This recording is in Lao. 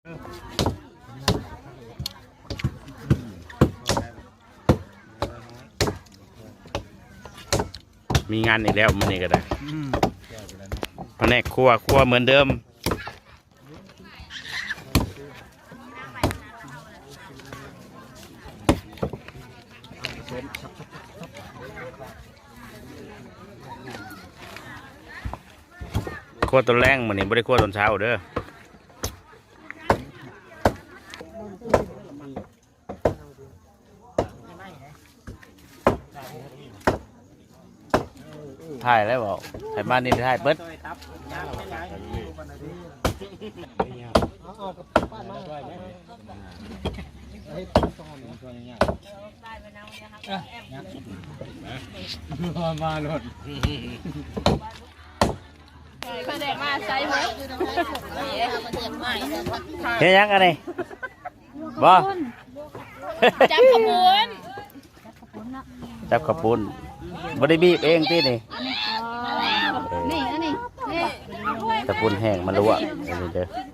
ມີງານອີກແລ້ວມື້ນີ້ກໍໄດ້ ອືມ ພະແນກຄົວ ຄົວເໝືອນເດີມ. ຄົວຕອນແລງ ມື້ນີ້ບໍ່ໄດ້ຄົວຕອນເຊົ້າເດີ້. ຖ່າຍແລ້ວເວົ້າ ໃຜມານີ້ຖ່າຍເບິດ. ມາໂລດ ເພິ່ນໄດ້ມາໃສ່ເບິດ ເຮັດຫຍັງອັນນີ້? ບໍ່ ຈັບຂະປຸ້ນ ຈັບຂະປຸ້ນ ບໍ່ໄດ້ບີບເອງຕິນີ້? ນີ້ ອັນນີ້ ນີ້ ຂະປຸ້ນແຫ້ງມາລວກ ອັນນີ້ເດີ້.